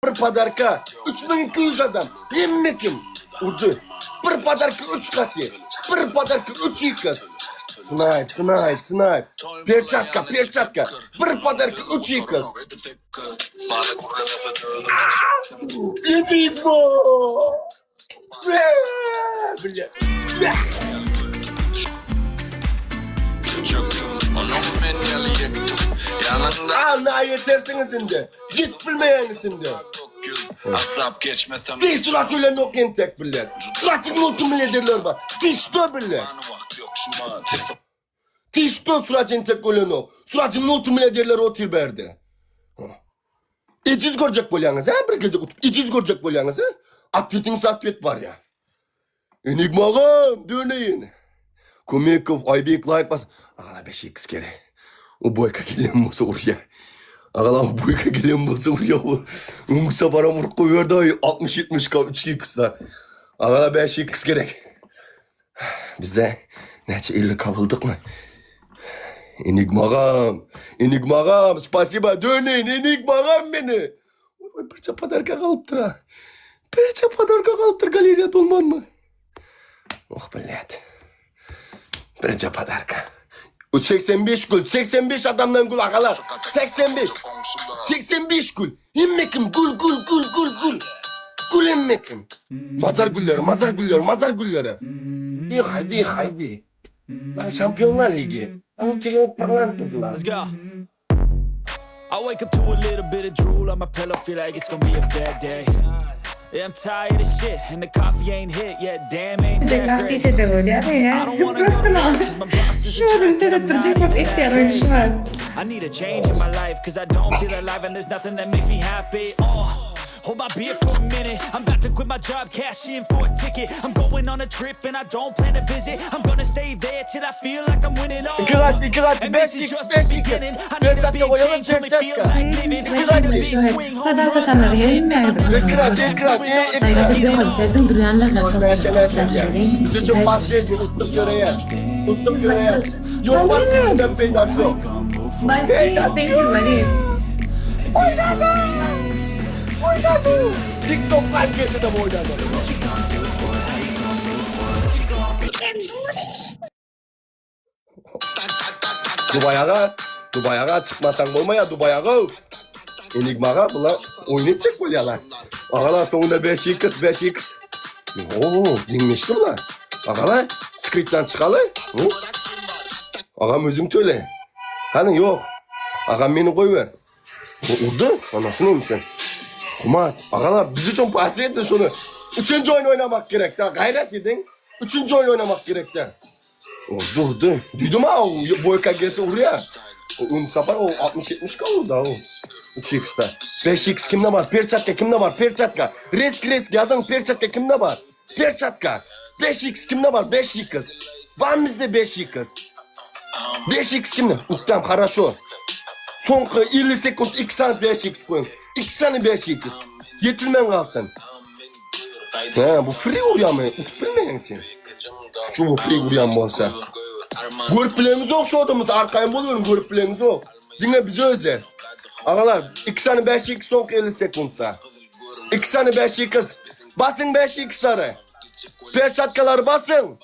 Bir podarka 3200 adam. Hemme kim? Urdy. Bir podarka 3 gaty. Bir podarka 3 ikiz. Snipe, snipe, snipe. Perçatka, perçatka. Bir podarka 3 ikiz. Enigma! Bile. Anna yetersiniz indi. Git bilmeýäňiz indi. Diş suraç ölen yok entek bile. Suraçyň multimilýaderler bar. Dişde bile. Dişde suraç entek ölen yok. Suraçyň multimilýaderleri otyr bärde. Ejiz görjek bolýaňyz, hä? Bir gezek utup ejiz görjek bolýaňyz, hä? Atwetiň atwet bar ýa. Enigmagam döneýin. Kömekow Aýbek laýk bas. Agala 5x gerek. O boýka gelen bolsa urýa. Agala o boýka gelen bolsa urýa. Öňki saparam urup goýberdi 60-70 k 3x-lar. Agala 5x gerek. Bizde näçe 50 k buldukmy? Enigmagam, Enigmagam, spasiba döneýin Enigmagam meni. Birje podarka galypdyr ha. Birje podarka galypdyr galeriýa dolmanmy? Oh blät. Birje podarka. 85 gül, 85 adamdan gül agalar. 85. 85 gül. Hemme kim gül gül gül gül gül. Gül hemme kim. Mazar gülleri, mazar gülleri, mazar gülleri. İyi haydi, iyi haydi. Lan Şampiyonlar Ligi. Let's go. I wake up to a little bit of drool on my pillow, feel like it's gonna be a bad day. Yeah, I'm tired of shit, and the coffee ain't hit yet. Damn, ain't that great. I don't wanna go to work 'cause my boss is a jerk and I'm not even that great. I need a change in my life, cause I don't feel alive, and there's nothing that makes me happy. Oh. Hold my beer for a minute. I'm about to quit my job, cash in for a ticket. I'm going on a trip and I don't plan to visit. I'm gonna stay there till I feel like I'm winning all. 2 kat, 2 kat, And 5 this is x just the 5 x. beginning. I need a Perçatka big koyalım, change, only feel perçatka. like living. I need a big swing, home Sadaka runs. satanlar I'm hitting hemme them. I'm 2 kat, 2 kat, 2 kat. Biz için bahsedin, uttum göreye. Uttum göreye. Yok var ben peydası yok. Oynadı! Oynadı! TikTok'lar getirdim oynadı. Dubaýaga, Dubaýaga çykmasaň bolmaýar Dubaýaga. Enigmaga bular oýun etjek bolýarlar. Agalar soňunda 5x 5x. Oo, deňleşdi bular. Agalar, skriptden çykaly. Agam özüň töle. Hany ýok. Agam meni goýber. Urdy. Anasyny emsin. Kumat. Agalar biz üçin pas etdi şunu. Üçünji oýun oynamak gerek da. Gaýrat ediň. Üçünji oýun oynamak gerek da. Urdy urdy. Duýdum ha o boýka gelse urýar. O üm sapar o 60-70 kaldı da o. 3x'da. 5x kimde var? Perçatka kimde var? Perçatka. Risk risk yazın perçatka kimde var? Perçatka. 5x kimde var? 5x. Var bizde 5x. 5x kimde? Uktam хорошо. Soňky 50 sekund 2 sany 5x goýuň. 2 sany 5x. Ýetilmän galsyn. He, bu free urýarmy? Utup bilmeýäň sen. Şu bu free urýan bolsa. Görüp bileňiz yok şu odamyz arkaýyn boluň görüp bileňiz yok. Diňe bize özel. Agalar 2 sany 5x soňky 50 sekundda. 2 sany 5x. Basın 5x'lary. Perçatkalary basın.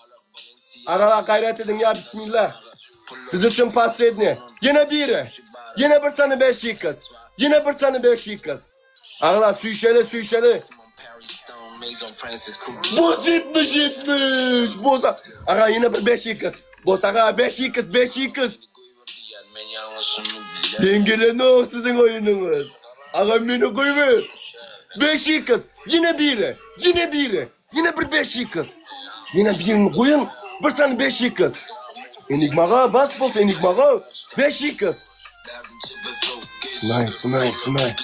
Agalar gaýrat ediň ya bismillah. Biz üçin последний. Ýene biri. Ýene bir sany 5x. Ýene bir sany 5x. Agalar süýşeli süýşeli. Boz 70 70. Boz. Aga ýene bir 5x. Boz aga 5x 5x. Dengelenok siziň oýunyňyz. Aga meni goýber. 5x. Ýene biri. Ýene biri. Ýene bir 5x. Ýene birini goýuň. Bir sany 5x. Enigmaga bas bolsa Enigmaga 5x. Snipe, snipe, snipe.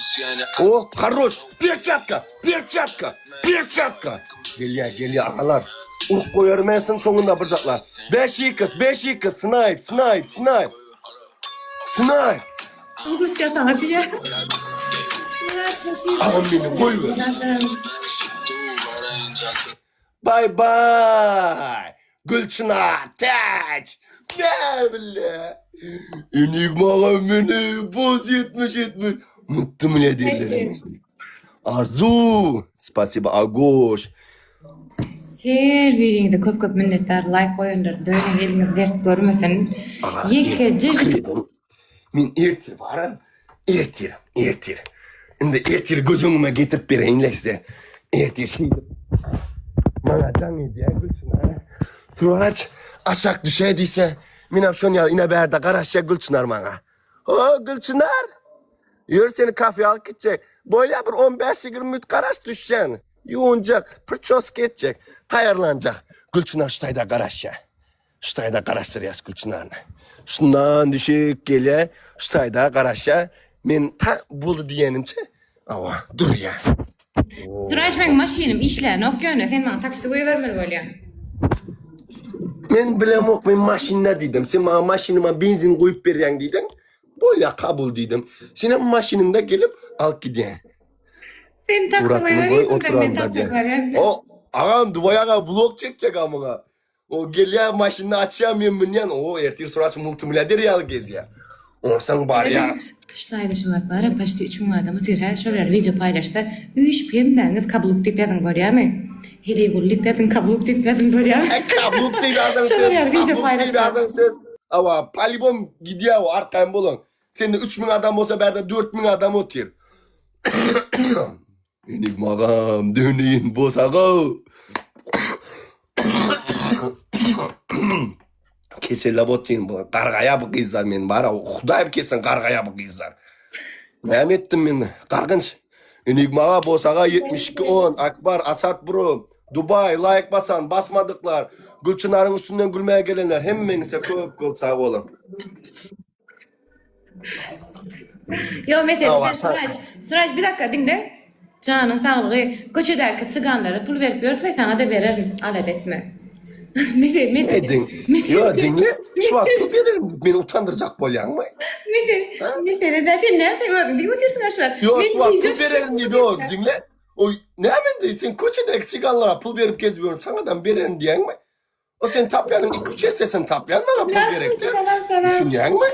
O, хорош. Perçatka, perçatka, perçatka. Gelýär, gelýär agalar. Urup goýarmersiň soňunda bir zatlar. 5x, 5x, snipe, snipe, snipe. Snipe. Agam meni goýber. Bye bye. Gülçynar Täç. Ne bile. Enigmaga meni boz 70 70. Mutlu mu ne diýdiler. Arzu! Spasiba Agoş. Her biriňize köp köp minnetdar laýk goýanlar dönen eliňiz dert görmesin. Ýekeje jeton. Men ertir baram. Ertir, ertir. Indi ertir göz öňüme getirip bereýin-le size. Ertir şeýdip maňa jaň edýär Gülçynar. Suraç aşak düşäý diýse, menem şon ýaly ine bärde garaşýar Gülçynar maňa. O Gülçynar! Ýör seni kafe alyp gitjek. Bolýa bir on bäş-ýigrimi minut garaş düşýän. Ýuwunjak, prçoska etjek, taýýarlanjak. Gülçynar şu taýda garaşýar. Şu taýda garaşdyrýas Gülçynarny. Şundan düşüp gelýär, şu taýda garaşýar. Men ta boldy diýenimçe, awa, durýar. Suraç meň maşynym işlänok ýöne sen maňa taksi goýbermeli bolýaň. Men bilemok men maşynda diýdim. Sen maňa maşynyma benzin guýup berýäň diýdiň. Bolýa kabul diýdim. Senem maşynyňda gelip alyp gidýäň. Sen taksi Suratyny goý goýberýäň men oturanda taksi diýýän. barýan. O agam Dubaý aga vlog çekjek a muňa. O gelýär maşynyny açýar men münýän o ertir Suraç multimilliarder ýaly gezýär. Onsoň barýas. Ştaýda şu wagt bara paçti 3000 adam otyr hä şol ýaly wideo paýlaşsa üýşüp hemmäňiz kabluk diýip ýazyň bolýamy heleý gul diýip ýazyň kabluk diýip ýazyň bolýamy Kabluk diýip ýazyň şol siz ýaly wideo kabluk diýip paýlaşsa ýazyň siz Hawa polibom gidýär o arkaýyn boluň. Sende 3000 adam bolsa bärde 4000 adam otyr. Enigmagam döneýin bosaga. Kesellep otyryn bu. Gargaýa bu gyzlar men bara. Hudaý kesin gargaýa bu gyzlar. Näme etdim men? Gargynç. Enigmaga bosaga 72 10 Akbar Asat bro. Dubai laýk basan basmadyklar. Gülçynaryň üstünden gülmäge gelenler hemmeňize köp köp sag boluň. Ýok mesele Hawa, sen Suraç, Suraç bir dakika diňle. Janyň saglygy köçedäki cyganlara pul berip ýörse saňa-da bererin, alada etme. Mesele, mesele. Ediň. Ýok, diňle. Şu wagt pul bererin diýip meni utandyrjak bolýaňmy? Mesele, mesele däl, sen näme sen özüň diýip otyrsyň şu wagt. Ýok, şu wagt pul bererin diýip, ýok, diňle. Oý, näme indi sen köçedäki cyganlara pul berip gezip ýörün, saňadam bererin diýýäňmi? O sen tapýanyň iki-üç essesini tapýan maňa pul gerekse. Düşünýäňmi?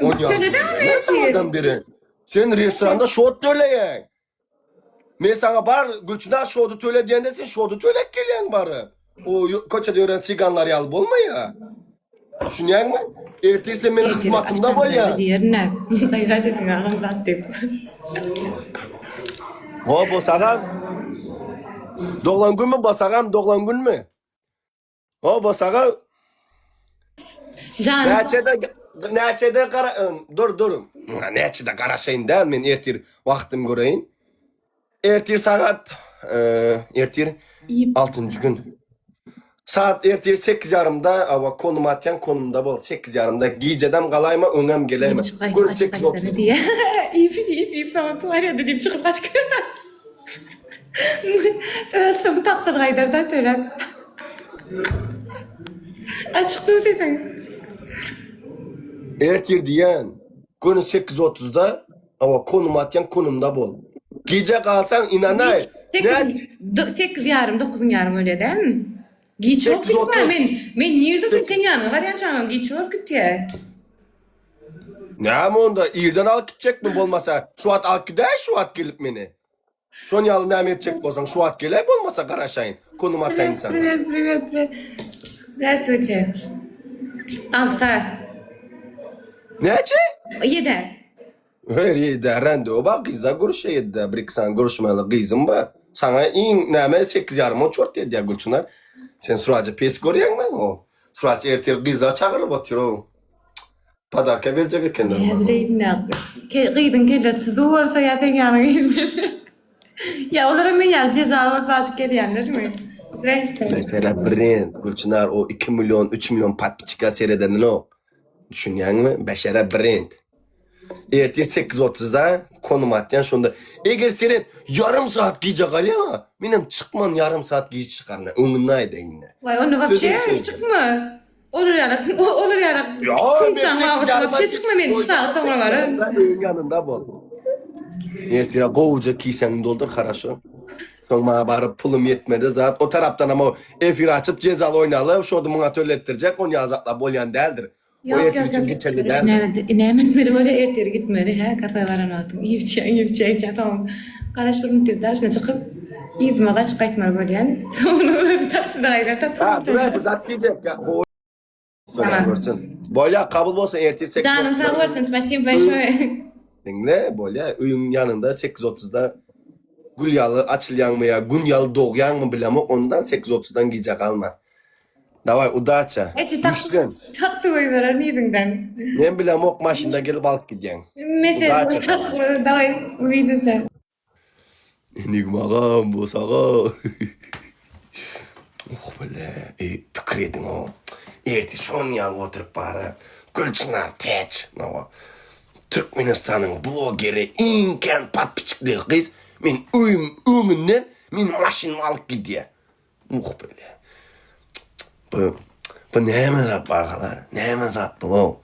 Onýa. biri. Sen restoranda şot töleýäň. Men saňa bar Gülçynar şody töle diýende sen şody tölek gelýäň baryp. O köçede ýören siganlar ýaly bolmaýa. Düşünýäňmi? Ertir sen meniň hyzmatymda bolýaň. Diýerine. Gaýrat ediň agam zat diýip. O bosagam. Doglan günmi bosagam doglan günmi? O bosaga Jan. Näçede näçede gara dur dur. Näçede garaşaýyn däl men ertir wagtym göreýin. Ertir sagat e, ertir 6-njy gün. Saat ertir 8 ýarymda awa konum atýan konumda bol 8 ýarymda gijeden galaýma öňem geleýme. Gör 8.30. Diýe. Iýip iýip iýip soňra tuwalete diýip çykyp gaçyp. Öz soň tapsyr gaýdar-da töläp. Açyk dur sesiň. Ertir diýen, göni 8.30-da, hawa konum atýan konumda bol. Gijä galsaň ynanaý. Sekiz ýarym, dokuzyň ýarym bolýar dälmi? Giç bolup gitme men. Men nirde oturyp seň ýanyňa barýançam giç bolup gitýär. Näme onda irden alyp gitjekmi bolmasa şu wagt alyp gidäý şu wagt gelip meni. Şon ýaly näme etjek bolsaň şu wagt geläý bolmasa garaşaýyn konum ataýyn saňa. Privet privet privet. Здравствуйте. Alta. Näçe? Ýedä. Her ýedä randewu bar gyza görüşe ýedä bir iki sany görüşmeli gyzym bar. Saňa iň näme sekiz ýarym oçurt edýä Gülçynar. Sen suraja pes görýäňmi o. Suraç ertir gyza çagyryp otyr o. Podarka berjek ekenler Näme maňa. bileýin nä. Gyzyň kellesi suw bolsa ýa seň ýanyňa gelmeli. Ýa olara men ýaly jeza bolup atyp gelýänlermi? Zdraste. Mesele brend. Gülçynar o 2 million, 3 million podpiçka seredenok. Düşünýäňmi? Beşere brend. Ertir 8.30-da konum atýan şonda. Eger seret ýarym saat gijä galýaňa, menem çykman ýarym saat giç çykaryn. Öňünden aýdaýyn. Waý onda wapşe çykma. Olar ýaly, olar ýaly funksiýaň wagtynda wapşe çykma men üç sagat soňra bararyn. Öýüň ýanynda bol. Ertire gowuja kisäňi doldur haraşo. Soň maňa baryp pulum ýetmedi zat. O tarapdanam o efir açyp jezaly oýnaly, şody muňa töletdirjek, ony ýaly zatlar bolýan däldir. O Ýok, ertir ýok, üçin ýok. geçerli Şu däl. näme, näme etmeli bolýar ertir gitmeli, hä, kafe baran wagtyň iýip içýäň, iýip içýäň, içýäň, soň garaş bir mütdet daşyna çykyp, yzyma gaçyp gaýtmaly bolýan. Soň özi takside gaýdar Ha, tapyp. dur bir zat diýjek. Ya, gowy. Tamam. Görsün. Bolýa, kabul bolsun ertir 8.30-da. Janyň sag bolsun, spasibo большое. Diňle, bolýa, öýüň ýanynda 8.30-da gül ýaly açylýaňmy ýa gün ýaly dogýaňmy bilemok, ondan 8.30-dan gijä galma. Daway, udaça. Eti taksi, Güýçlen. taksi goýberer yzyňdan. Men bilemok, maşynda gelip alyp gidýäň. Mesele, Udaça. taksi, daway, uvidimся. Enigmagam bolsaga. Oh bile, ey pikir ediň o. Ertir şon ýaly oturyp bara. Gülçynar Täç. Nawa. Türkmenistanyň blogeri iň kän podpiçikli gyz men öýüm öňünden meni maşynyma alyp gidýär. Oh bile. Bu bu näme zat barkalar? Näme zat bu?